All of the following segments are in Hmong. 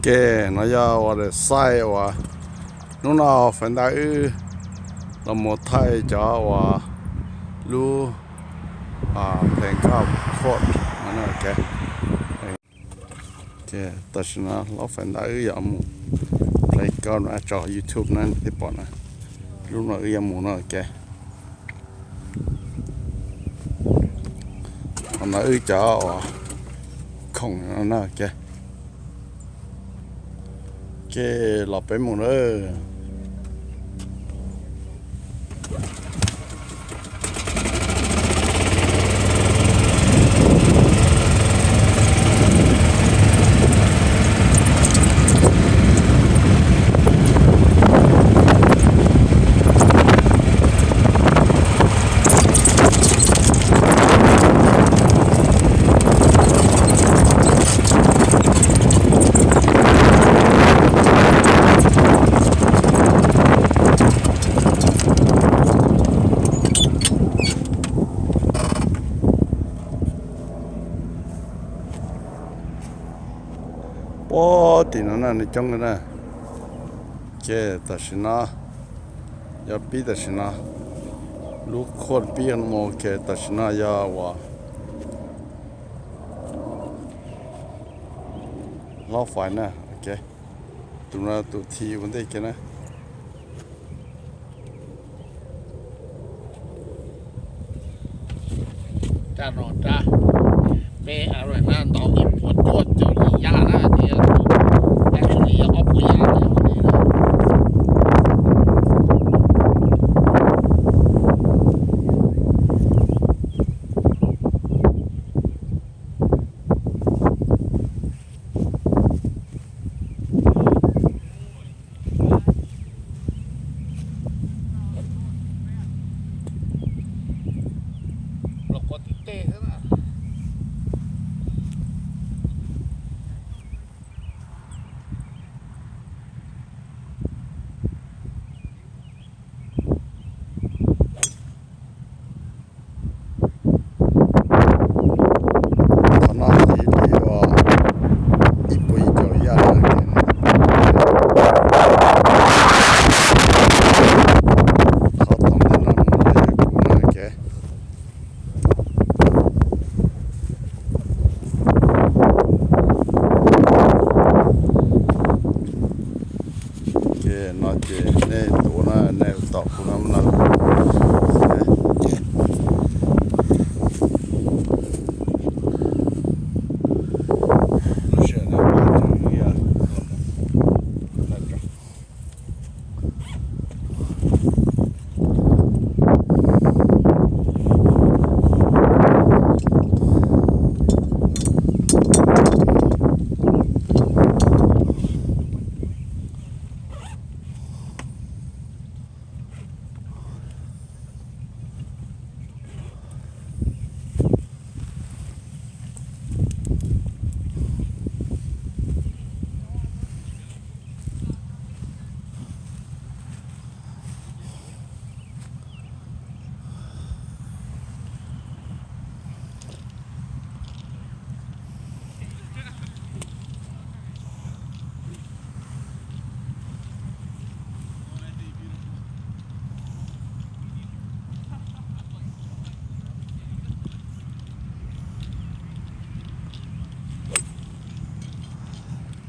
Ke, no yog uas daim xaij uas hnub no Faiv Ntawv wb los mus thaij cov uas lub playground court no na. Ke, tam sim no hlob Faiv Ntawv wb yuav mus playground no tso YouTube na, nej pom na, lub no wb yuav mus no. Ke, no wb cov uas khoom no na. Ke, ke, los peb mus na. Puag tim no na nws coob na. Ke, tam sim no yog pib tam sim no lub court pib no mus. Ke, tam sim no yog uas hlob Faiv na. Tus no tus thim ua ntej kiag na. Rab no rab, peb average na ntau ib puas cuaj caum yim yam na, ces actually yog ob puas yam li hauv no na. Los kov tim tej xwb na. Qhov no yog ib puas yim caum yam. Qhov tom ntej no mus yog kuv na. Ke, ke, no ces nej tuav na, nej tom kuv no na.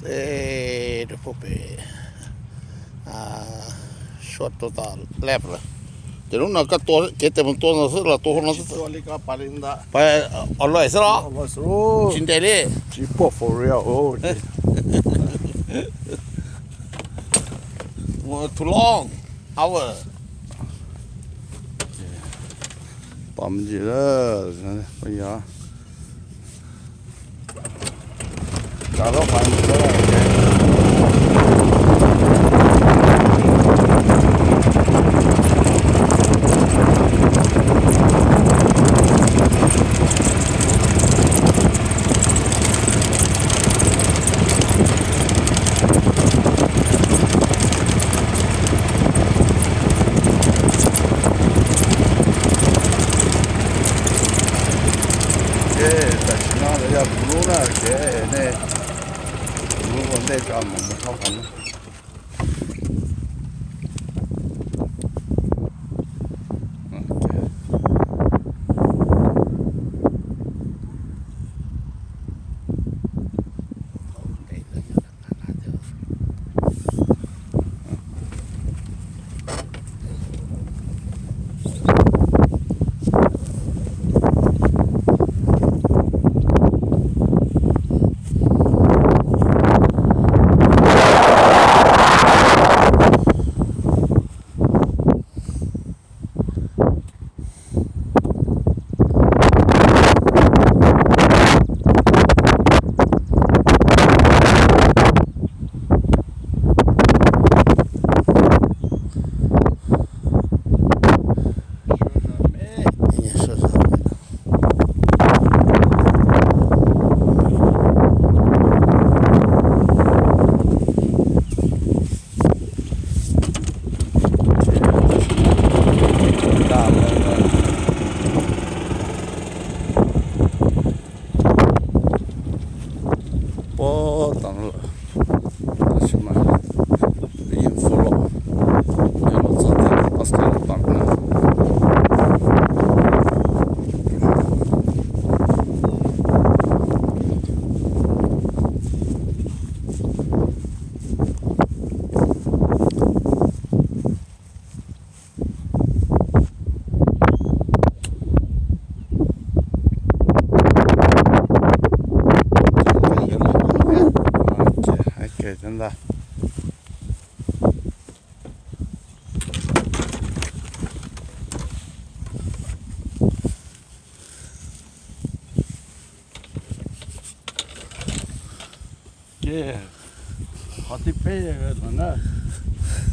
Tej rau pem suab rau tom lab lawm. Ces lub no koj tua kev tes mus tua no xwb los tua hauv no xwb? Online xwb los? Tsis ntes li. Too long hour. Tom ntsis lawm, yog. Ces tam sim no yog kuv lub na, ces nej, kuv lub Ua ntej tso mam mus thauj qhov no. Puag tom no lawm, tab sis mas yeej fuv los, yog los txog tim Oscar tom no. Ces qhov thib peb no na,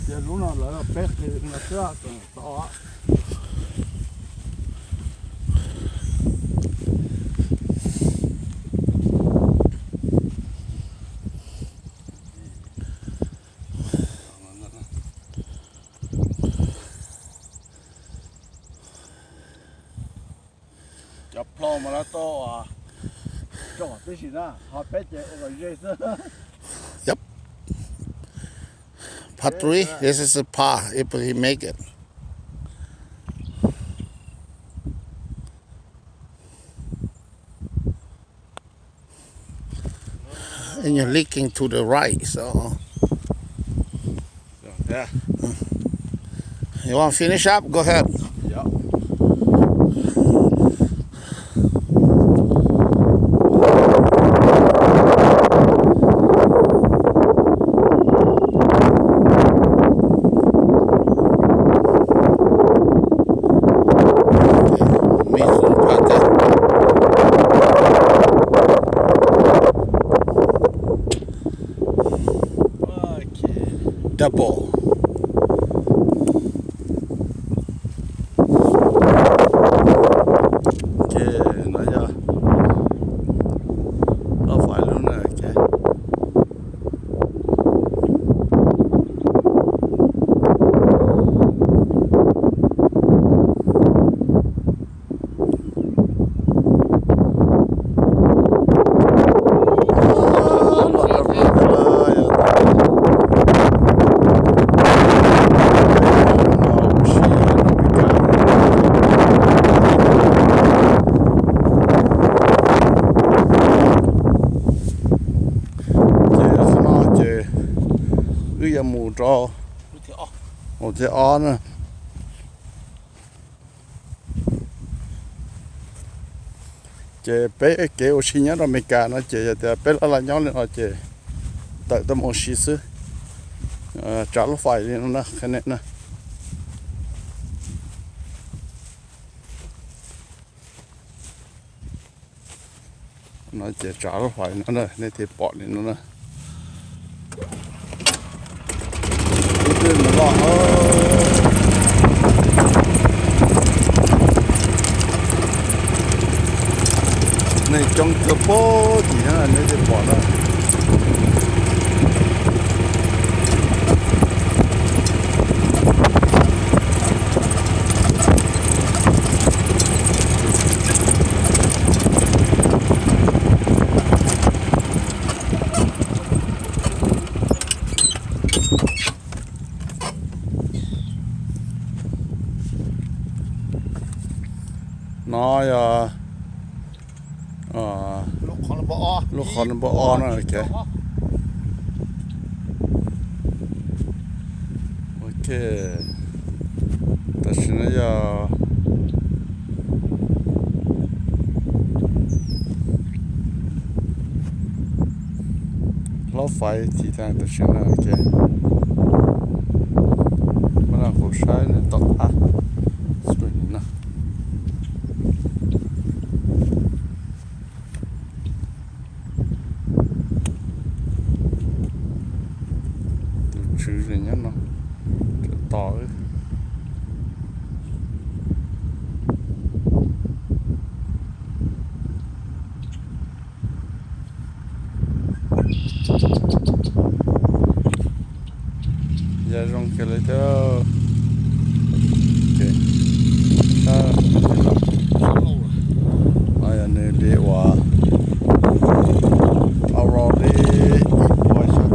ces lub no lawv peb qis no xwb tseem tau. Cov plho mas lawv tau tsom tib si na, ho peb ces ua kom ze xwb. Yep. Par three, this is a par if he make it. And you're leaking to the right, so. Yeah. You want to finish up? Go ahead. Yeah. Double. Ces no yog lub fais lub na ces. Ces qhov no ces wb yuav mus rau hauv thib ob na. Ces peb kev ua si nyob rau Amelikas no ces yog tias peb laj laj nyob li no ces tawm tuaj mus ua si xwb. Tsav lub fais li no na, qhia nej na. No ces tsav lub fais no na, nej thiaj pom li no na. Ib tug mus loj, neeg coob kawg pab tim no nej thiaj pom na. Yog lub qhov npa ob no. Ok, tam sim no yog hlob faiv tiv tag tam sim no. Ok, muab nqa qhov saib nws tom qab no. Tus tswv nyob no, tos. Yog zoo kawg li thiab. Yog nws li uas ua li ib puas xyoo.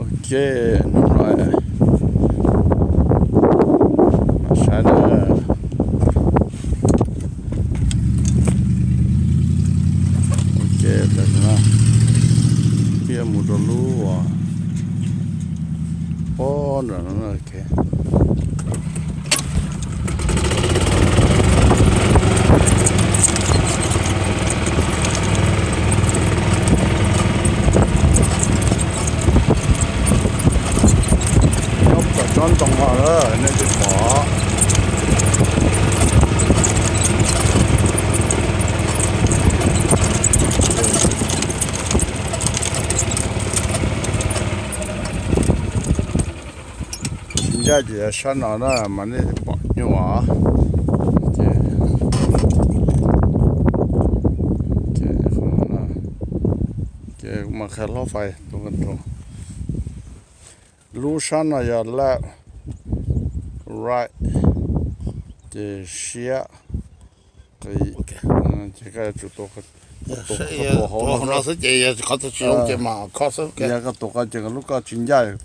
Ok, hnub no mas saib na. Ok, tas no thiaj mus rau lub uas pob nram no. Ok, nyob tom tsob ntoo no lawm nej twb pom. Tsis ncaj ces sab no na mas nej pom nyuaj. Ces, ces mas qhia hlob fais tus nrog. Lub sab no yog left, right, ces siab, qis, ces koj yuav tsum tua, tua hauv no xwb ces yog qhov tsis zoo ces mas koj xwb. Yog koj tua koj ces lub koj tsis ncaj.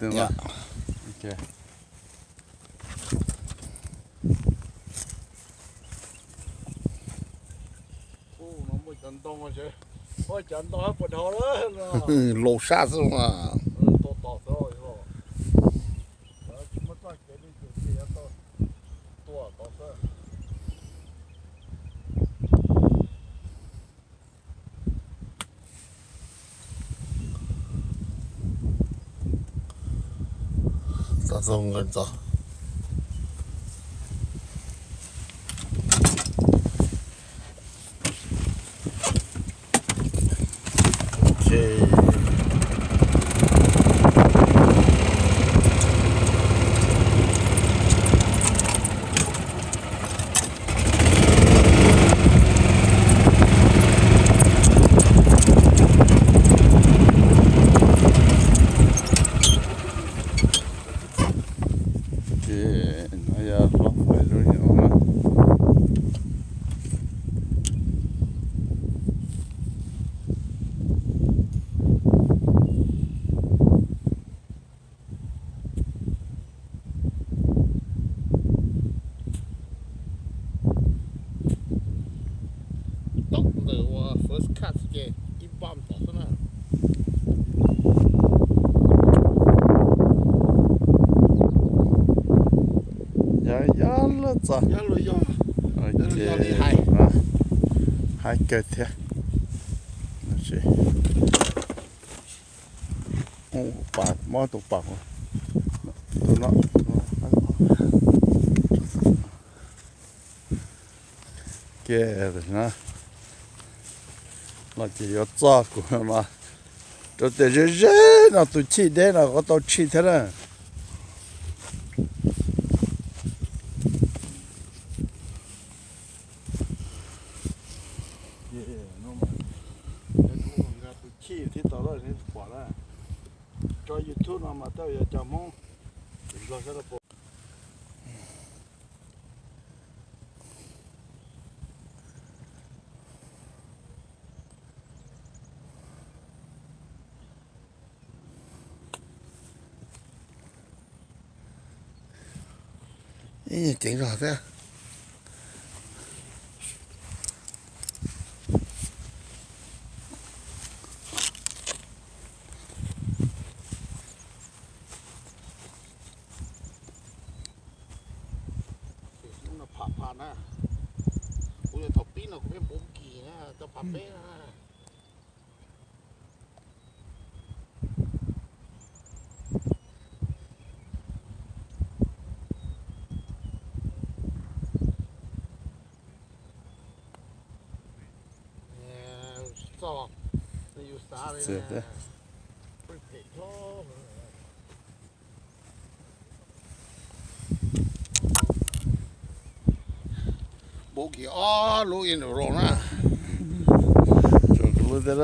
Laus sab xwb mas. Tau, tau, nkawd tau. Ok. Ces no yog hlob fais lub no na. Tom ntawm ua first cut ces ib npaj tom xwb na. Yog Yob loj txog. Ces haib kawg thiab. Mob tus pas, tus no. Ke, no ces yuav txog kuv no, rau tias ze ze no tus chij deb no kuv tau tshij thiab na. Tus chij thiab tau pom na, tso YouTube no mas tej yuav cov Hmoob Nplog sab laj pom. Ib nyuag ceev zog thiab. Pham pham na, kuv yog thaum pib no kuv pheej npaum kis na, tau pham peb na. Txog, yus xav li, npaum kis ob lub ib nus zoo na. Tsuas lub tiag.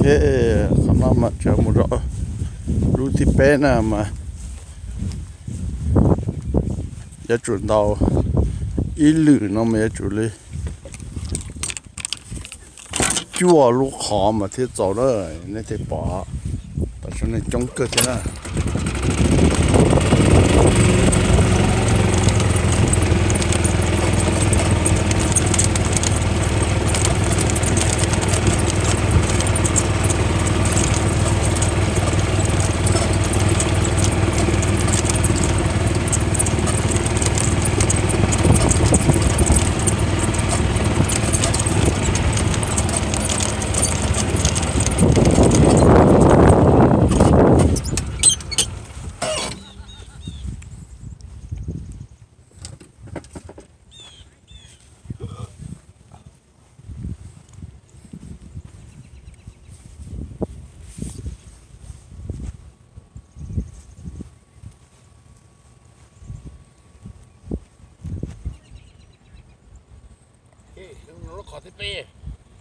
Ok, qhov no mas tseem mus rau lub thib peb na mas yuav tsum ntaus ib lwm no mas yuav tsum li cuaj lub qhov mas thiaj txaus na. Nej thiaj pom, tam sim no coob kawg thiab na. Lub qhov thib peb,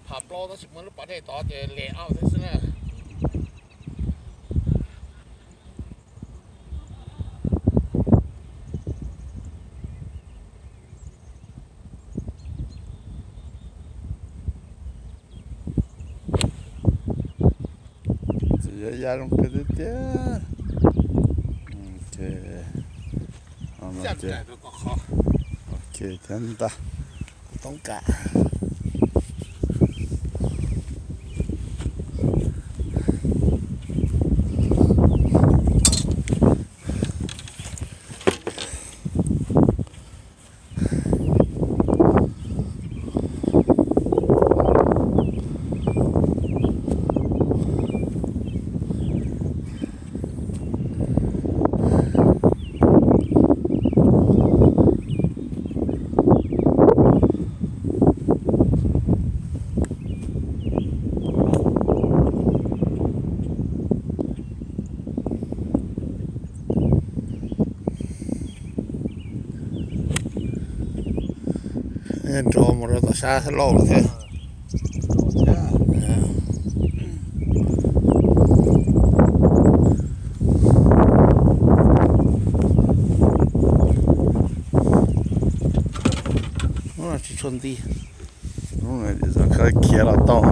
pham plaub tab sis muaj lub pas dej tod ces lem ob thiab xwb na. Txawm yuav ya zoo kawg tiag tiag. Ok, thiab ntag, kuv toob kam. Nrau mus rau tom sab loj thiab. Tsuag nti, khiav los tau.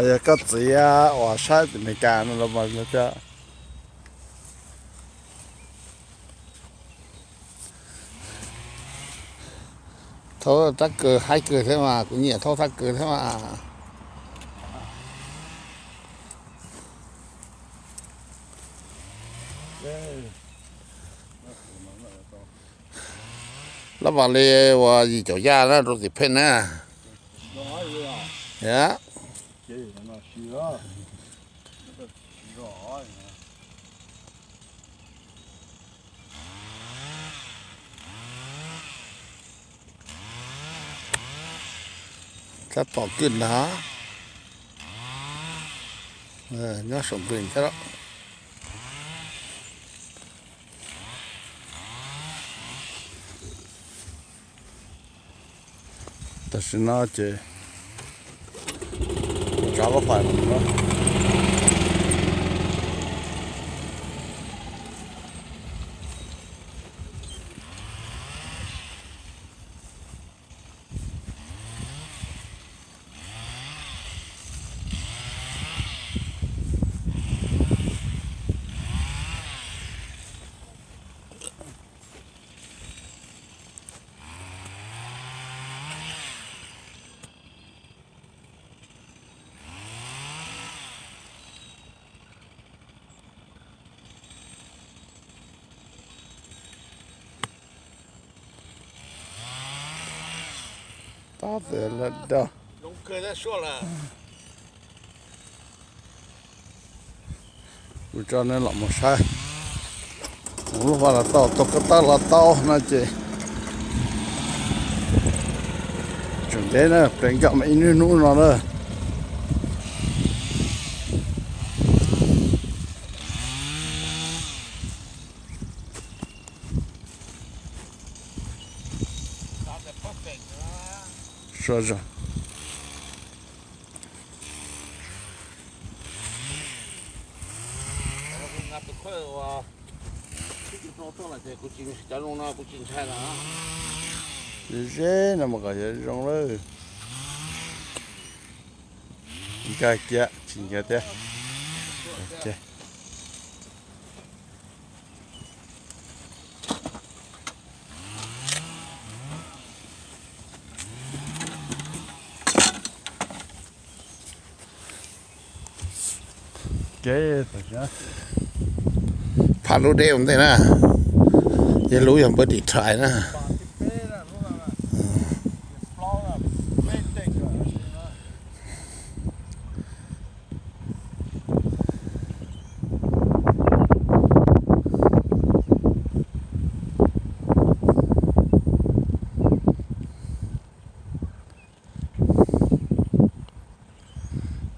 Yog koj txiv uas saib tim Amelikas no los mas cov thauj tab kawg haib kawg thiab mas, kuv nyiam thauj tab kawg thiab mas. Lab vas li uas yim caum yaj na rau tim pheej na. Yam. Tab tom kwj nag, nyob saum npws thiab. Tam sim no ces tsav lub fais no. Tab tom lawm dog. Kuv tso nej los mus saib. Lub vaj los tau, tus ko taw los tau no ces tseem deb na, pem nkaum mas ib hnub no na. Sua zog. Ze no mas kom yog zoo lawm. Nkag kiag tsis nkag thiab. Phav lub deb ua ntej na, yog lub yog npawb tim thais na.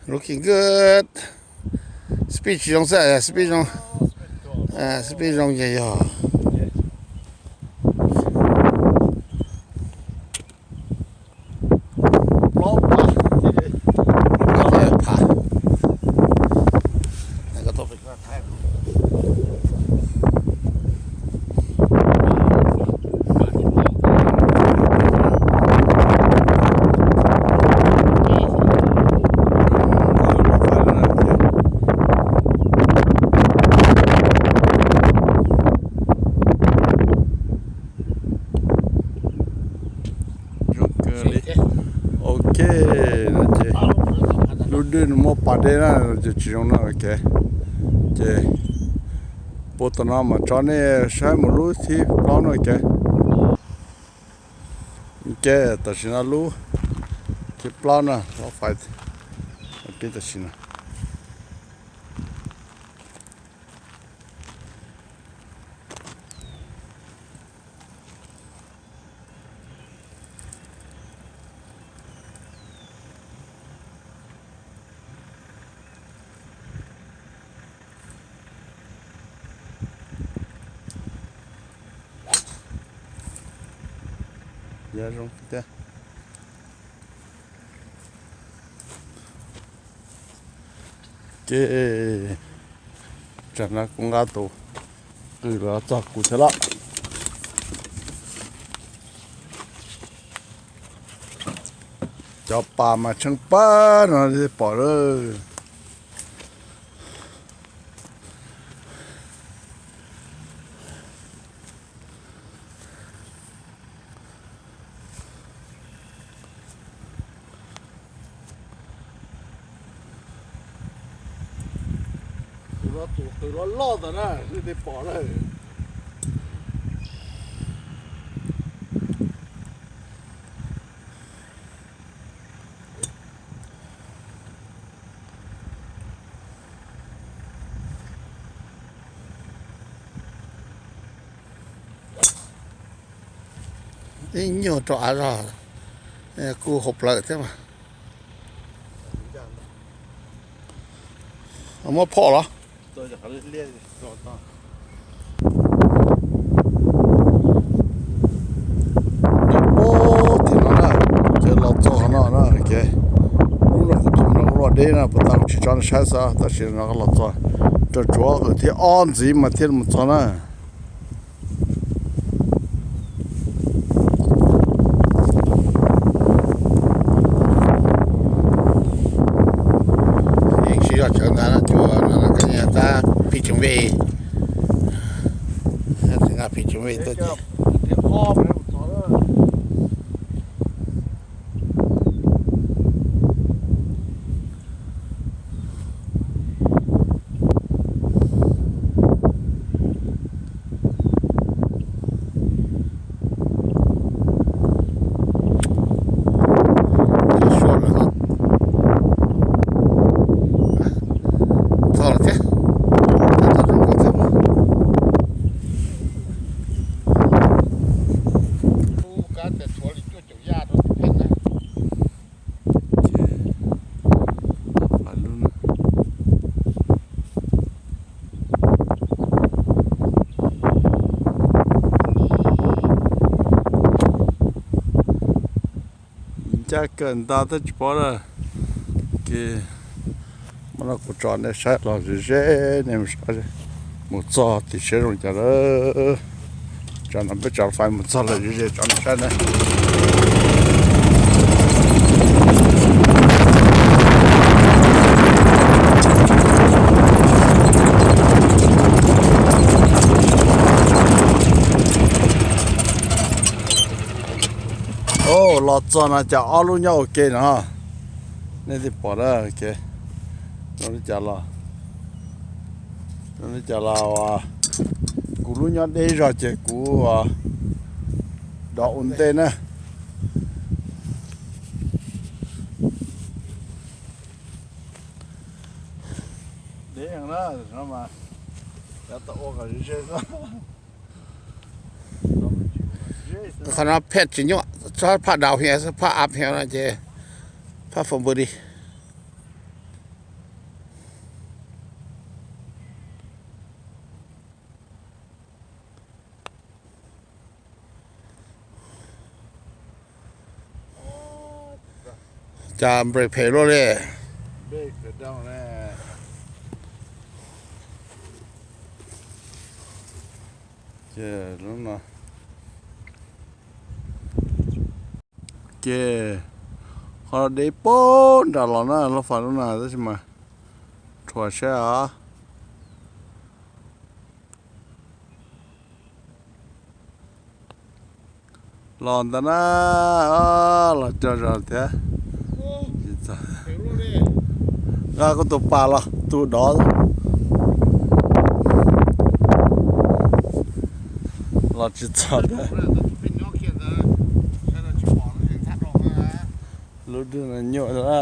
Looking good. Speed tsis zoo xwb, speed zoo, speed zoo ces yog. Ok, no ces lub dwj no muab pas deb na, ces tsis zoo no. Ok, ces puag tom no mas tso nej saib mus lub thib plaub no. Ok, tam sim no lub thib plaub no, lub fais pib tam sim no. Zoo thiab. Ces tsam no kuv nqa tus qws los txog kuv thiab lawm. Cov pas mas tsheej pab no pom lawm. Tus no tus qws loj loj ntawd na, nej pom na. Ib nyuag rau av zog, kuj hauv plawv thiab mas. Muab phom los? Pob tim no na, ces los txog qhov no na, ces lub no kuv tus no loj deb na, puas tas kuv tsis tso nej saib xwb, tab sis no los txog rau tsuav qws thib ob ntxiv mas thiaj mus txog na. Yeej sib zog tsawv ntag, cua no tab phij tseem vej, nqa phij tseem vej tuaj ces. Txog lawm thiab. Txog zoo nkauj thiab. Kab tias tshuav li cuaj caum yaj rau tim pheej na. Ncaj kawg ntag, twb tsis paub lawm. Ces mas no kuv tso nej saib los ze ze, nej mus saib, mus txog tim siab zoo cas lawm. Tsam no peb tso fais mus txog lawm ze ze tso nej saib na. Los txog no cas ob lub nyob ua ke no, nej twb pom na. Zoo li cas los, zoo li cas los kuv lub nyob deb zog ces kuv dov ua ntej na. Qhov no phej tsis nyuaj, txhob phaj daus hias, phaj av hias no ces phaj fo npws li. Cas npres phem luaj li. Ces lub no ces qhov deb pog nram los na, lub fais lub no tab sis mas rhuav siab os. Los ntawd na, los cog zog thiab. Nqa kuv tus pas los tus dov los tsis txog thiab. Lub dwg no nyuaj na.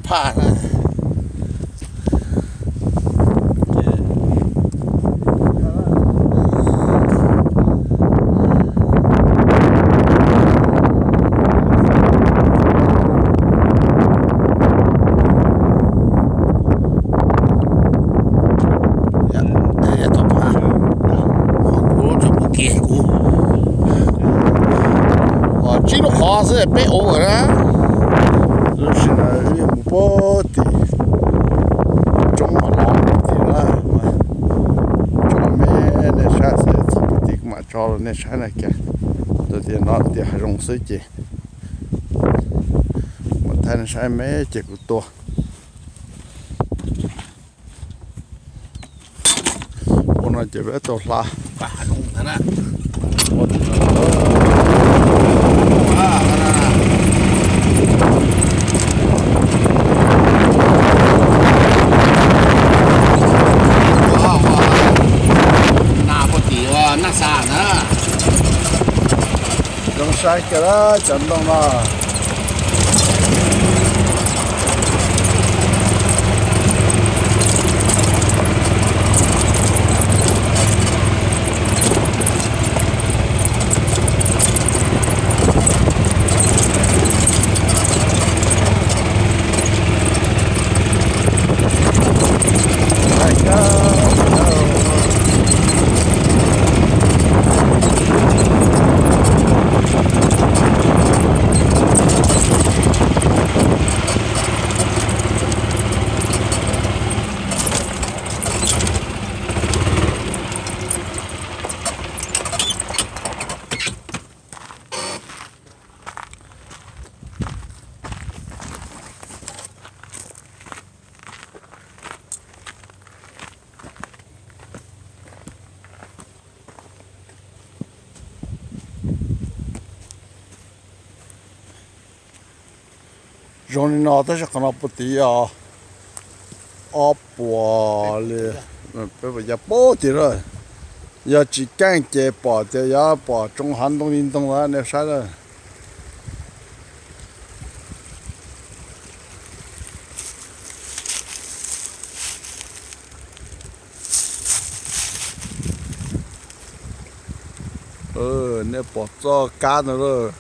phaj na. Kuv tsuas pub kiag kuv tsib lub qhov xwb peb ua na. Lub sij hawm no wb mus puag tim roob mas los tim na, tso me nej saib xwb, txog puag tim kuv mam tso rau nej saib na kiag. Tus tias no tias hav zoov xwb ces mus thaij nej saib me ces kuv tua. Ua no ces peb tau hla. Zoo saib kiag lawm cov ntoo no. Zoo li no tab sis qhov no puag tim yog ob puas li, peb puas yog puag tim lawm. Yog tsis keej ces pom tias yuav pom tsoo hav ntoo li ntoo na nej saib na. Nej pom txoj kab no lawm.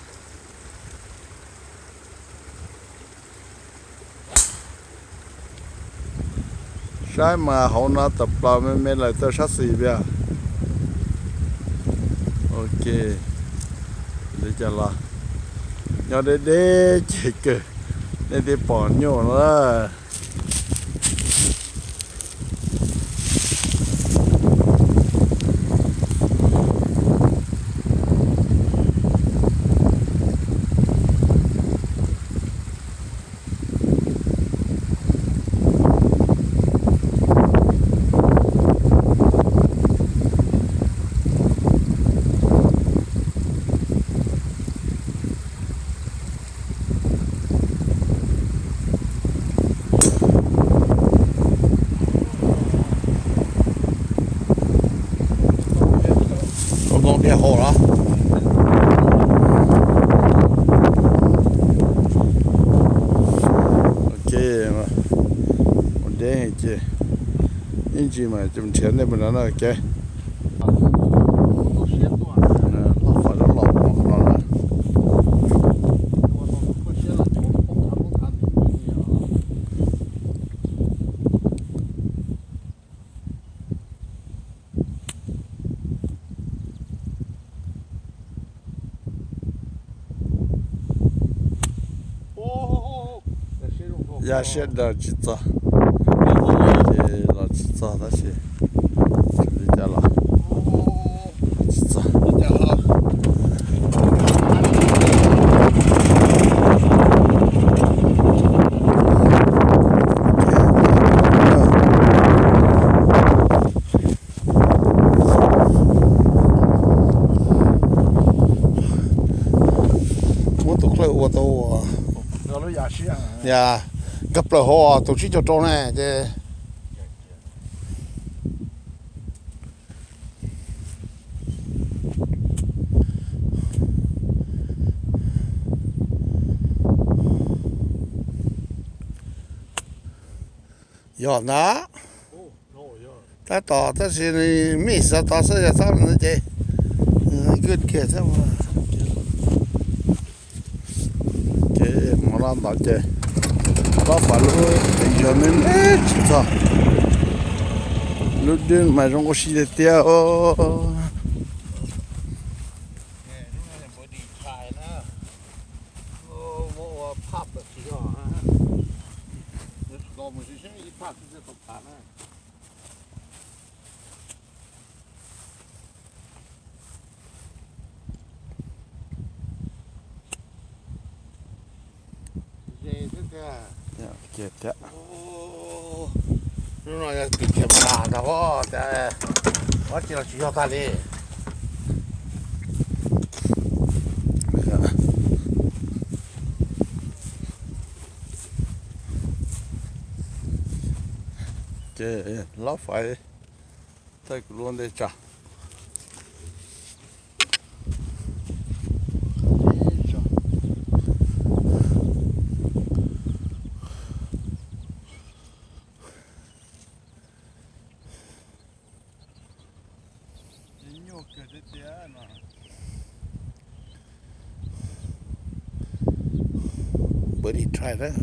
Saib mas hauv no tawm plaws me me lawm tau sab xis tiag. Ok, li cas los nyob deb deb ces kawg nej thiaj pom nyuaj na. Ntoo dhia hauv los? Ok, mus deb ces ib ntsis mas nrhiav nej mus no na, ok. Loj fam loj los no na. Ya siab daws tsis txog, ces los tsis txog tab sis li cas los tsis txog. Muab tus khaws ua tau. Ya, nkag plaws hauv tus tsib caug rau ne ces. Tom ntag. Tab tom tab sis nws mix xav tod xwb, yog txhob no ces good kiag xwb. Ces hmo no ntawd ces pab fais lub teev yog me me tsis txog. Lub dub mas zoo ua si tiag tiag. Ub, no yog tim khiav mas ntag, ua cas los tsis yog tag li. Ces hlob fais thaij kuv lub ntej tso. Nyuaj kawg tiag tiag no. Buddy try that.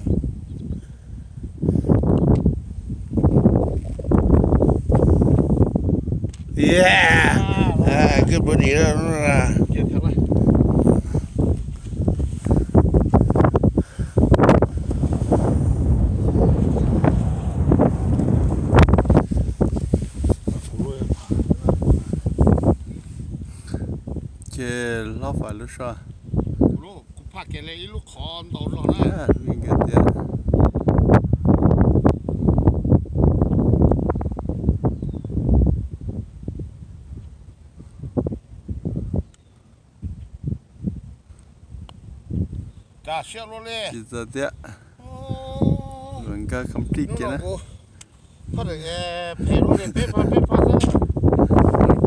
Yeah. Ah, good buddy. Ces hlob fais lub soj. Kuv phaj kiag li ib lub qhov ntau zog na. Tias Tsis txawj tiag. Nkag complete kiag na.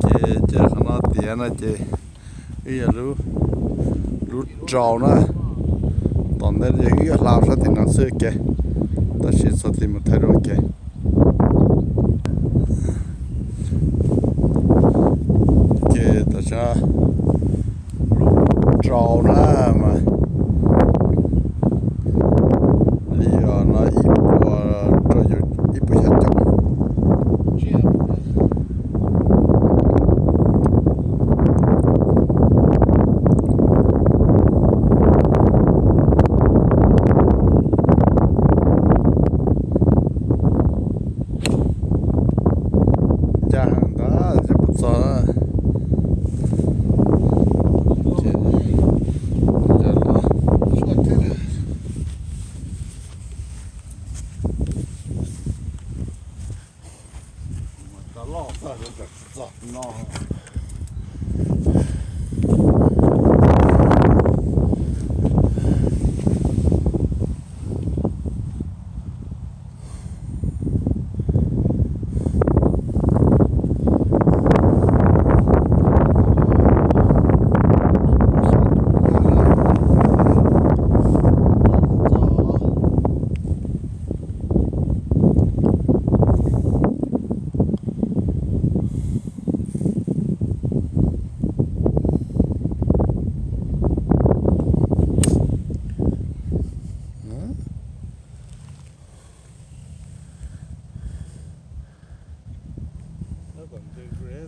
Ces cov qhov no tiav no ces wb yog lub rau na. Tom ntej wb yuav hla sab tim no xwb ua ke, tab sis txog tim mus thaij dua ua ke. Ces tam sim no lub rau na mas li no ib puas, ib puas xya caum. Ncaj heev ntag, tsis pom txog.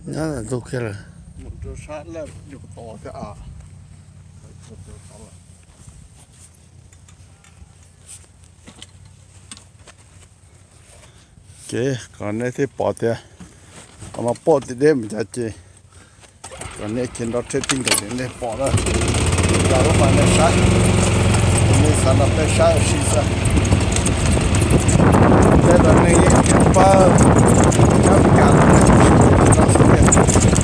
Nyob ntawm ntug kiag lawm. Ces kom nej thiaj pom tias qhov no pom tim deb mus cas ces kom nej khiav nrov rhe tij nkaus ces nej pom na. Ua lub pas nej saib, nej xav nrog peb saib ua si xwb. Peb los neeg yeej khiav pawg, nyob Meskas los peb tsis tau tso siab tiag.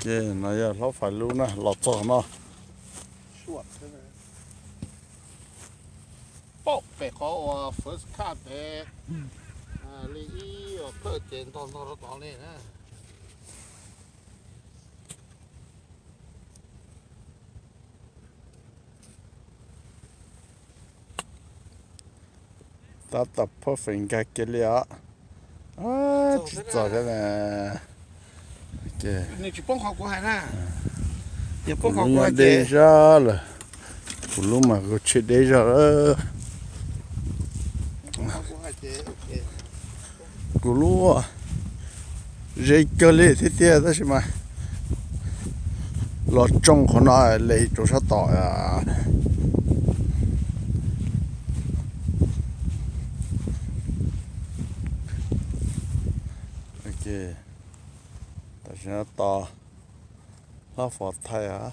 Ces no yog hlob fais lub na, los txog no. Paum pem qhov uas first cut pem li ib uas plawj ces ntog ntog rau tod li na. Tab tom perfect nkag kiag li os. Tsis txog thiab na. Nws tsis poob qhov kuv hais na. Kuv lub nyuag deb zog lawm. Kuv lub mas kuv tsheb deb zog lawm. Kuv lub ze kawg li thiab tiag tab sis mas los tsoo qhov no li rau sab tom. Tam sim no tos hlob Fov thaij os.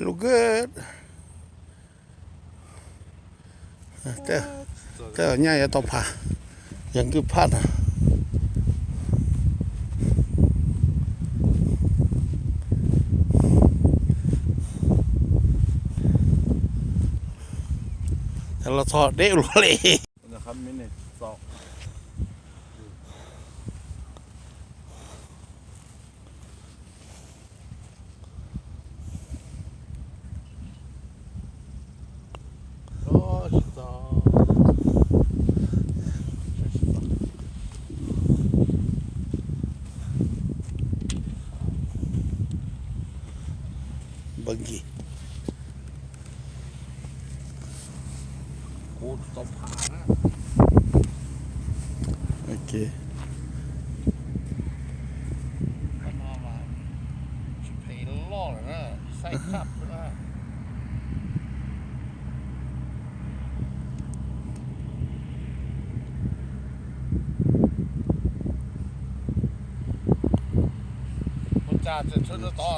Lub kawg tej nyaj yuav tau phaj, yog nkwj phaj na. Los txog deb ua luaj li. Npawg Nkis, kuv tau pha na. Ok. Qhov no mas tsis phem loj lawm na, saib khab na.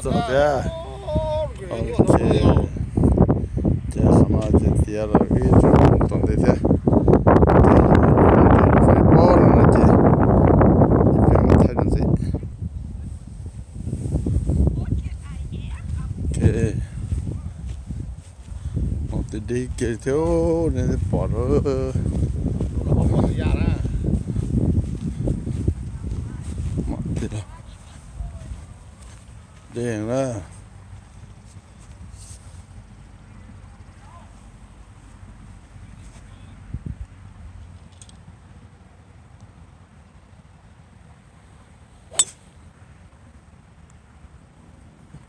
Txog thiab. Ok. Ces qhov no ces tiav lawm ib tsoom tom ntej thiab. Ces faib pob no no ces ib pliag mam thaij dua ntxiv. Ok. Mus tim deb kiag thiab, nej twb pom lawm. Deb na.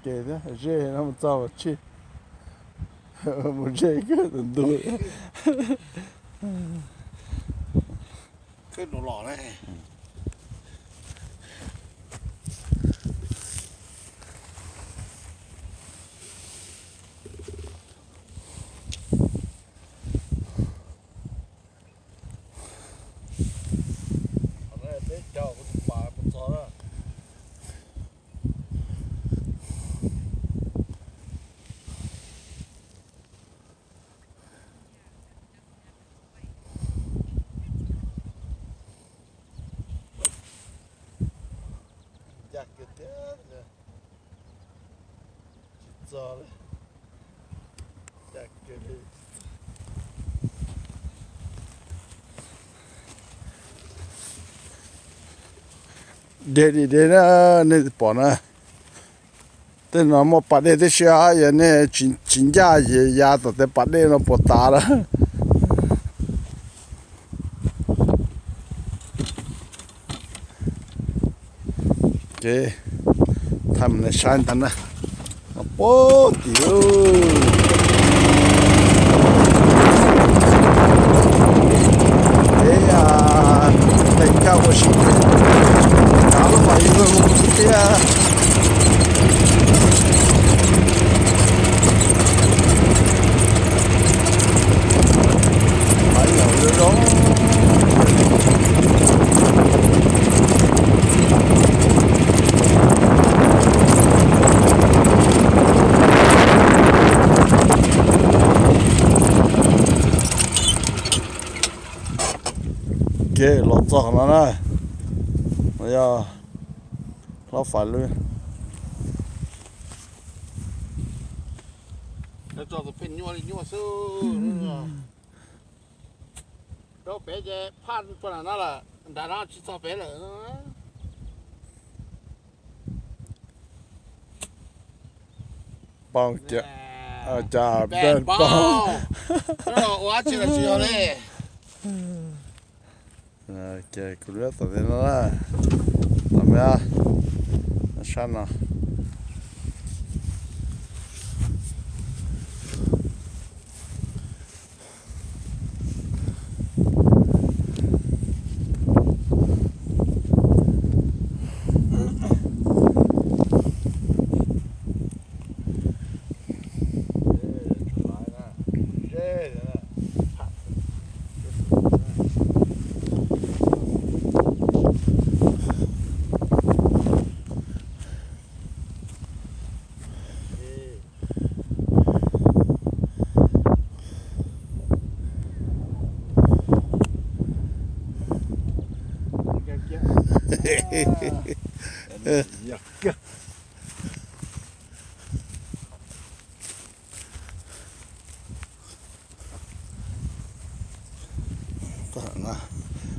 Ke thiab, ze no mus txog tshij, mus ze kawg tus ntug. Ncaj kiag tiag, tsis txog li, ncaj kiag li. Deb li deb na, nej pom na. Tej no muaj pas dej tib si, yog nej tsis ncaj ces ya tom tej pas dej no puas tas lawm. Ces thaij mus nej saib ntag na. Pab tim es thaij kaj ua si, kav lub pas ib lub tiag. Pab yog zoo zoo. Txog qhov no na, no yog hlob Fais lub. Tso tus pheej nyuaj li nyuaj xwb. Rau pem ces phaj rau nram no lawm, nram no tsis txog pem lawm. Poob, cas peb poob. Ua tsis los tsis yog li. Ces kuv lub tom ntej no na, tom me sab no.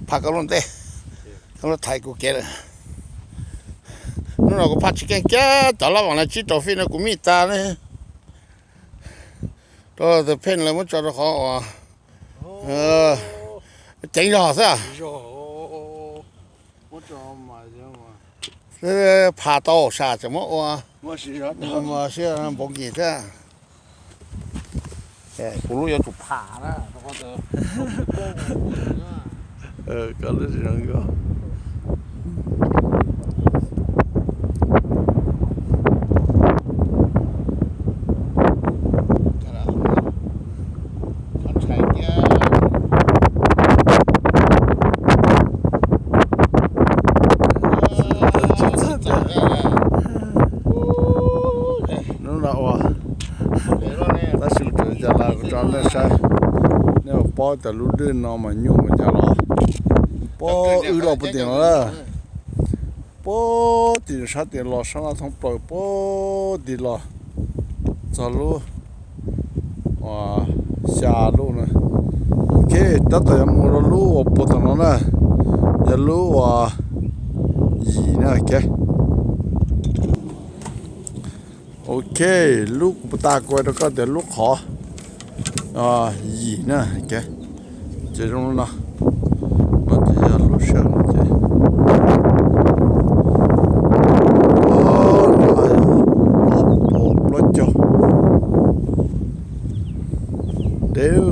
Phaj koj lub ntej, koj lub thaiv kuv kev lawm. Hnub no kuv phaj tsis keej kiag, cov lab vam no tsib rau feet no kuv mij tas li. Rau tus pheej lawv muab tso rau qhov uas ceev zog xwb. Phav tau sam tseem muab ua, ua siab npaum nkis thiab. Kuv lub yuav tsum pham na. Koj lub tsis zoo nkauj. Hnub no ua tab sis tseem cas los tso nej saib, nej ua paub tias lub dwj no mas nyuaj npaum cas los, puag wb los puag tim no na, puag tim sab tim los sab no thoob plaws puag tim los txog lub uas xya lub na. Ok, tab tom yuav mus rau lub uas puag tom no na, yog lub uas yim na. Ok, lub kuv tas kuv rau koj tias lub qhov yim na. Ces zoo no, no ces yog lub sij hawm no ces ob puas plaub caug. Dev,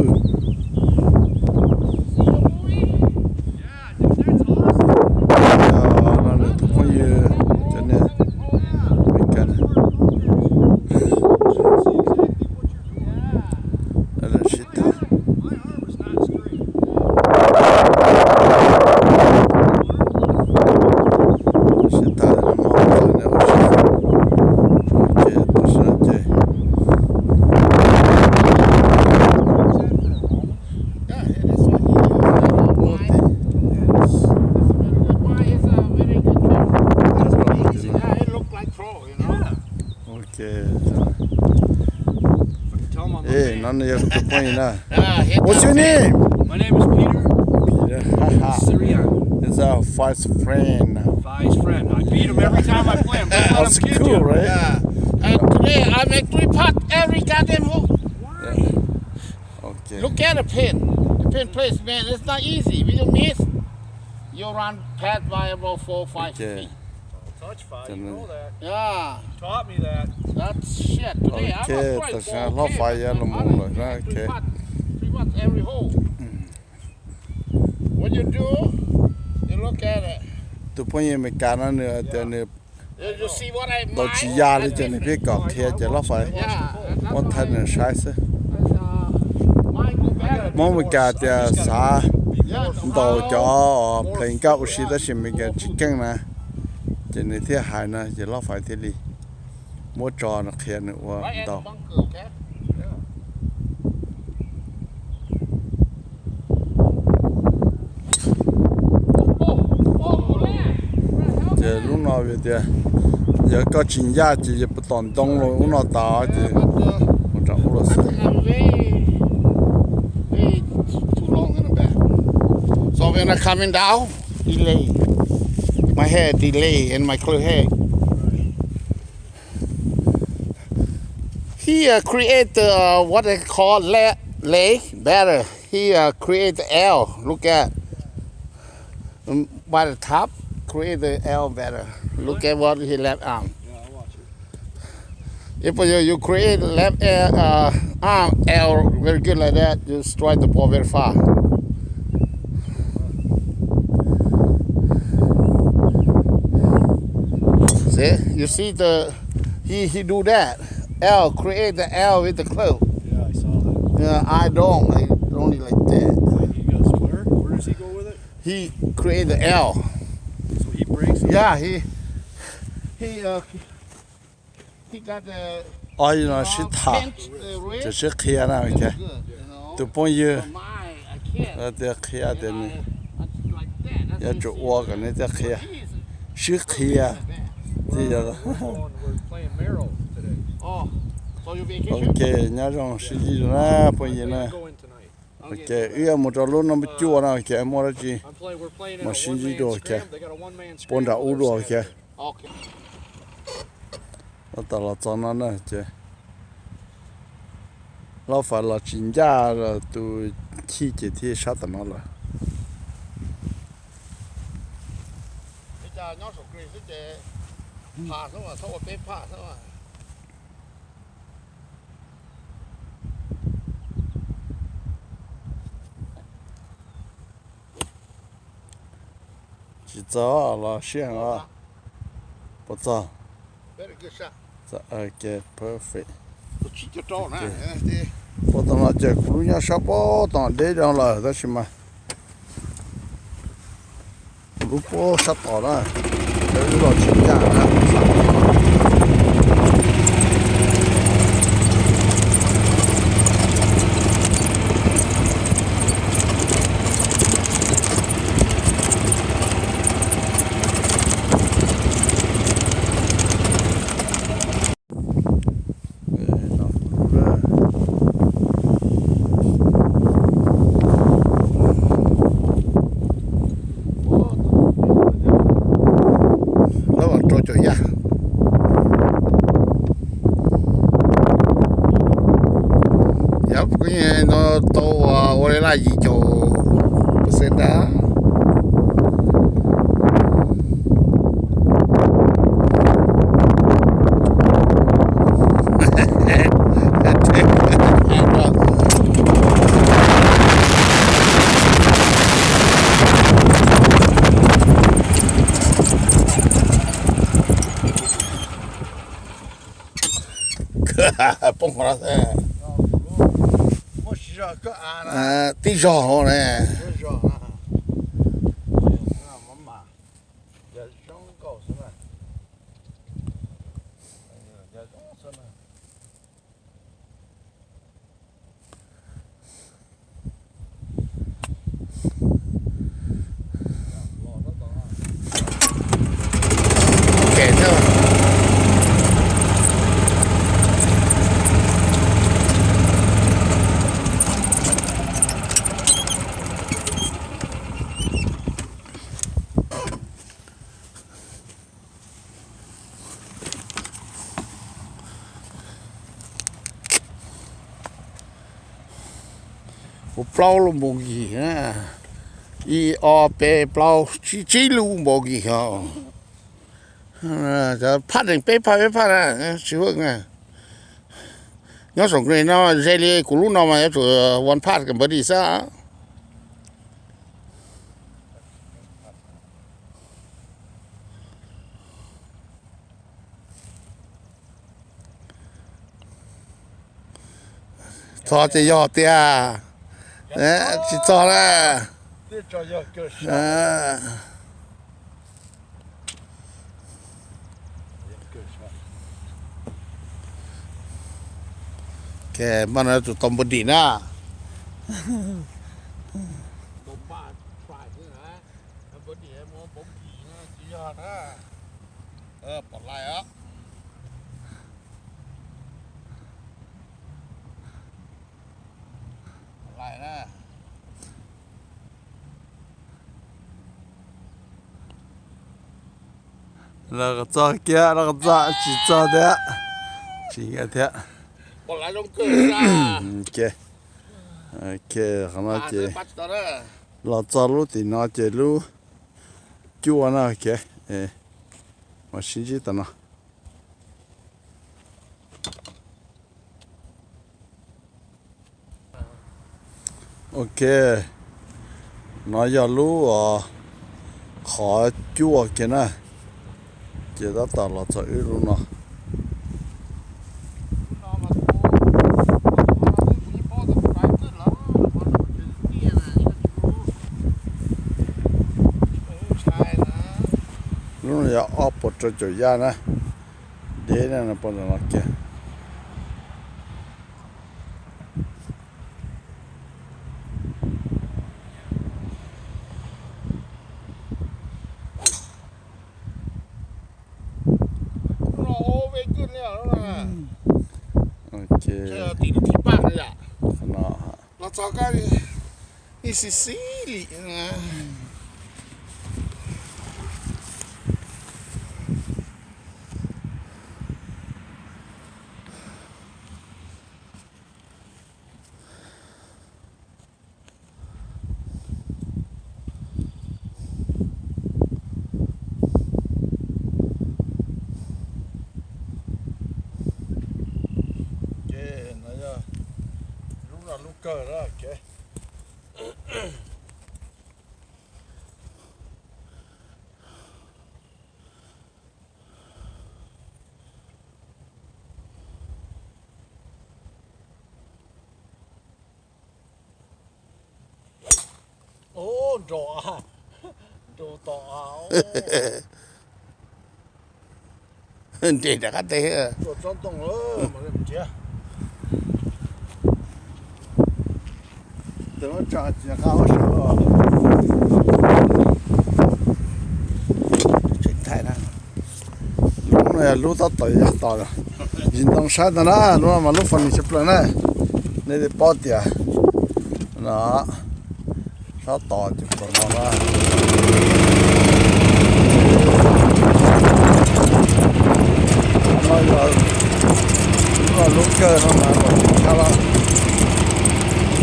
no nws tus phooj ywg cov niag Meskas na. Sib tham, sib tham, ces tam sim no ces Ok. Hey, no nws yog kuv tus phooj ywg na. What's your name? My name is Peter. Peter. Syrian. It's a Fai's friend. Fai's friend. I beat him every time I play him. That's cool, right? Yeah. Uh, today I make three putts every goddamn hole. Okay. Look at the pin. The pin place, man. It's not easy. When you miss, you run past by about four, five feet. Touch fire, you know that. Yeah. Taught me that. That's shit. Today I was trying to ball ten, man. I, I hit three putts, three putts every hole. What you do, you look at it. Tus phooj ywg Meskas no nws tias nws ntaus tsis ya li ces nws pheej kom qhia ces Loj Fais muab thaij nws saib xwb. Hmoob Meskas tias xav ntaus cov play nkauj ua si tab sis Meskas tsis keej na, ces nws thiaj hais no ces Loj Fais thiaj li muab tso nws qhia nws ua ntaus. Tias yog koj tsis ncaj ces yog puas tom ntoo los ub no tas ces mus rau ub los xwb. So when I coming down, delay. My hair delay and my clothes hair. He uh, create uh, what they call la- lake better. He uh, create the L. Look at, um, by the top, create the L better. Look at what he left arm. If you, you create left L, uh, arm L very good like that, you strike the ball very far. See, you see the he he do that. L, create the L with the club. Yeah, I saw that. Yeah, I don't. I only like that. Wait, he got square? Where does he go with it? He create the L. So he breaks it? Yeah, he he uh, he got the ob yam no sib tham, pinch, uh, red. Sib qhia na. Tus phooj ywg tias qhia tias nws yuav tsum ua kom nws thiaj qhia, sib qhia. Tij yog ok, nyob zoo sib ntsib dua na phooj ywg na. Ok, wb yuav mus rau lub no cuaj na, ok, muaj dab tsi mas sib ntsib dua, ok, puab nram ub dua, ok. Tab tom los txog no na ces lub fais los tsis ncaj, tus chij ces thiaj sab tom no lawm. Tsis txog los siab heev os. Puas txog? Ok, perfect. Puab tom no ces kuv lub nyob sab puab tom deb no lawm tab sis mas kuv lub puab sab tom na, lub los tsis ncaj na. Lawv rau caum yaj. Yog kuv no tau ua li laj yim caum percent ntag. Poob qhov no xwb. Tib zog hauv ne. Ua plaub lub npaum nkig na, ib ob peb plaub tsib, tsib lub npaum nkig os. Phaj nees peb phaj peb phaj na, tsis huaj na. Nyob saum no ze li kuv lub no mas yuav tsum one putt birdie xwb. Txog ces yog tiag, tsis txog na. Ke mas no tus tau npau dim na. Pom lais os. Pom lais na. Los txog kiag, los txog tsis txog thiab. Tsis nyiam thiab. Ok, ok, qhov no ces los txog lub tim no ces lub cuaj na, ok. Mus sib ntsib tam no. Ok, no yog lub qhov cuaj kiag na, ces tab tom los txog wb lub no. Lub no yog ob puas rau caum yaj na, deb na, no pom ntawm no kiag. Ok. Qhov no ib xis xis li. Ces no yog lub no lub kawg na, ok. Nrau, nrau tom. Nres nram qab teg. Tseem thaij na. Lub no yog lub tab tom yav tos, ntsis ntoo saib ntag na, lub no mas lub funny tshaj plaws na. Nej twb paub tias no sab tos ces pom no na. No yog lub kawg no mas kom tsis ncaj los.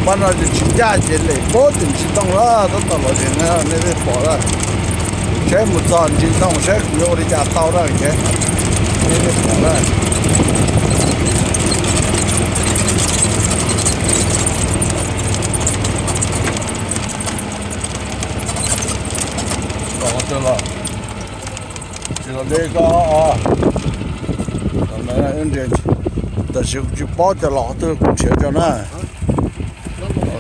Pab no ces tsis ncaj ces lem pab tim ntsis ntoo lawm, tab tom los tsev na, nej twb pom lawm. Saib mus txog ntsis ntoo saib kuv yuav ua li cas tau na, ok. Nej twb pom lawm. Los qhov twg los? Tsis los deb koj os. Tam sim kuv tsis paub tias los qhov twg, kuv nrhiav tso na.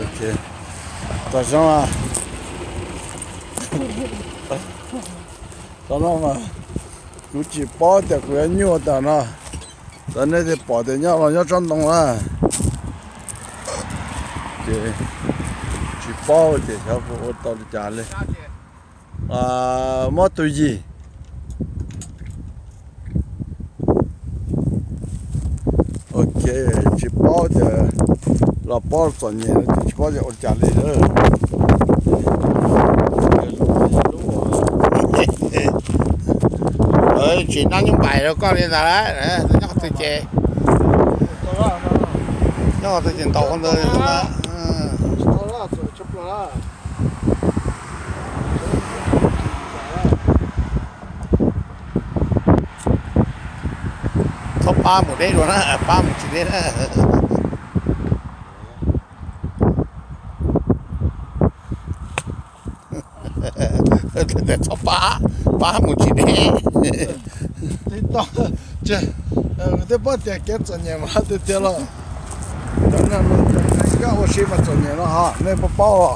Ok. Tam sim no, tam no mas kuv tsis paub tias kuv yuav nyuaj tam no. Tam nej twb pom tias nyob los nyob tsob ntoo na. Ces tsis paub tias xyov puas ua tau li cas li. Muab tus yim. Ok, tsis paub tias los pob txom nyem no ces tsis paub tias ua li cas li lawm. Tsis noj nyuj npaim rau koj li ntag, nyob qhov twg ces, nyob qhov twg ces ntaus qhov ntawd. Txhob pab mus deb dua na, pab mus tsis deb na. Txhob pab, pab mus tsis deb. Twb paub tias kev txom nyem mas tiag tiag los. Koj ua si mas txom nyem no ho nej puas paub?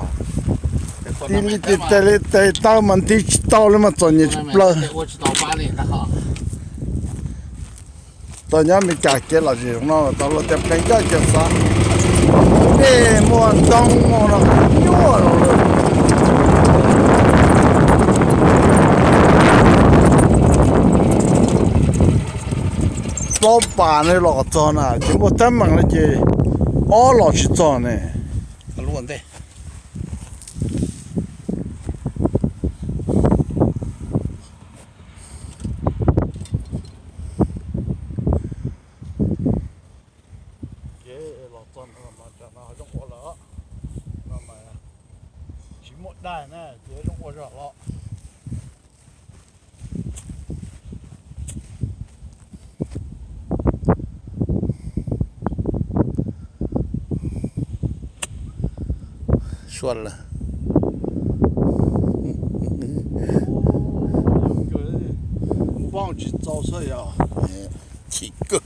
Tig li tes tes li tes taw mas nti tsis tau li mas txom nyem tshaj plaws. Tau nyob Meskas kev lom zem no tau luag tias pleev coj cia xav, dej muaj ntoo no nyuaj los lawm. Txob pas ne los kom txog na, ces muaj teeb meem no ces ob los tsis txog ne. Kev los txog no mas tsam no zoo ua lawm, no mas tsis muaj daig na ces zoo ua zog los. Suaj lawm. Npauj tsis txaus xwb yog chim kawg.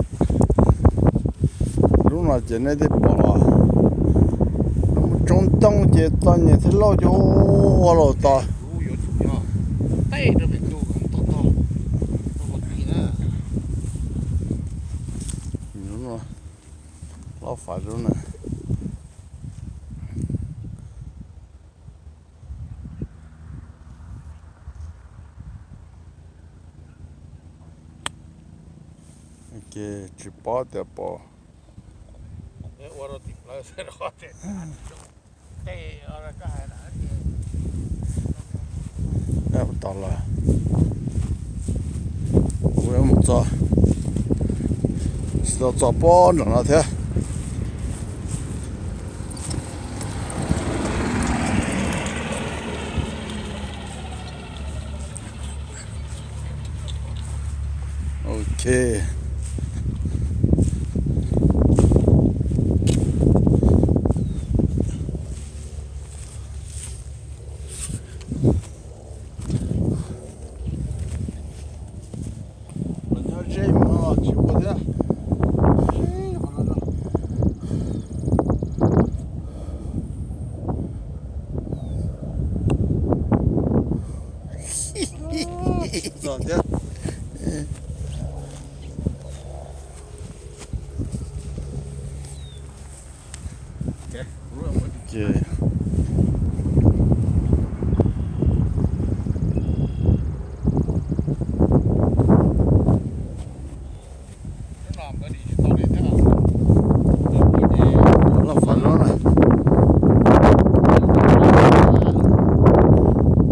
Lub no ces nej twb pom los, lub mus tsoob ntoo ces txom nyem thiab lauj, ces ua los tod. Lub no, lub fais lub na. Ces tsis paub tias pom. Tos lawm, mus txog, tsis tau txog pob nram no thiab. Ok. Los nyob ze mas tsis ua thiab. Tsis txog thiab. Ces lub fais lub na,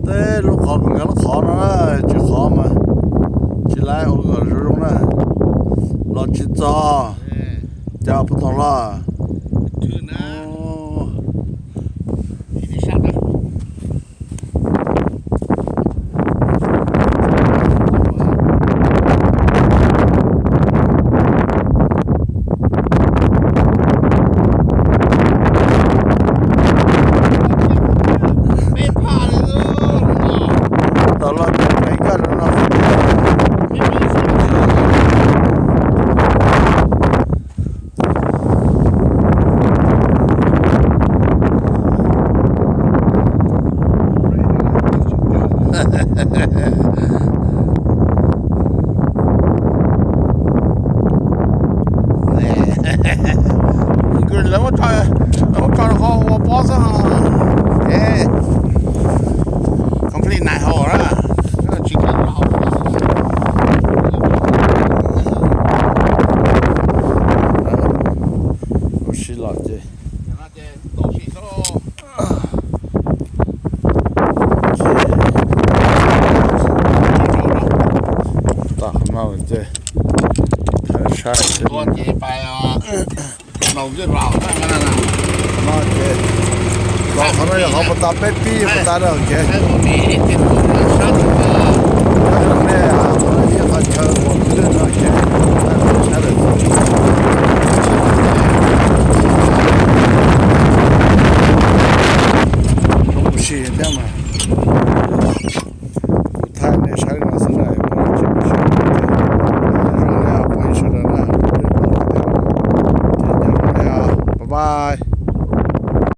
tej lub qhov nkawd lub qhov no na, tsis qhov mas tsis laib ua kom zoo zoo na, los tsis txog, cas puas tau los. Tau los tau pem kaj no. Lawv muab tso, lawv muab tso rau qhov ua pob xwb. Complete nine hole na. Tsis kawg los. Ua si los ces. Tam no ces saib no ces los qhov no yog qhov puas tas peb pib puas tas na, ok. Nej ib qhov chaw uas twg no ces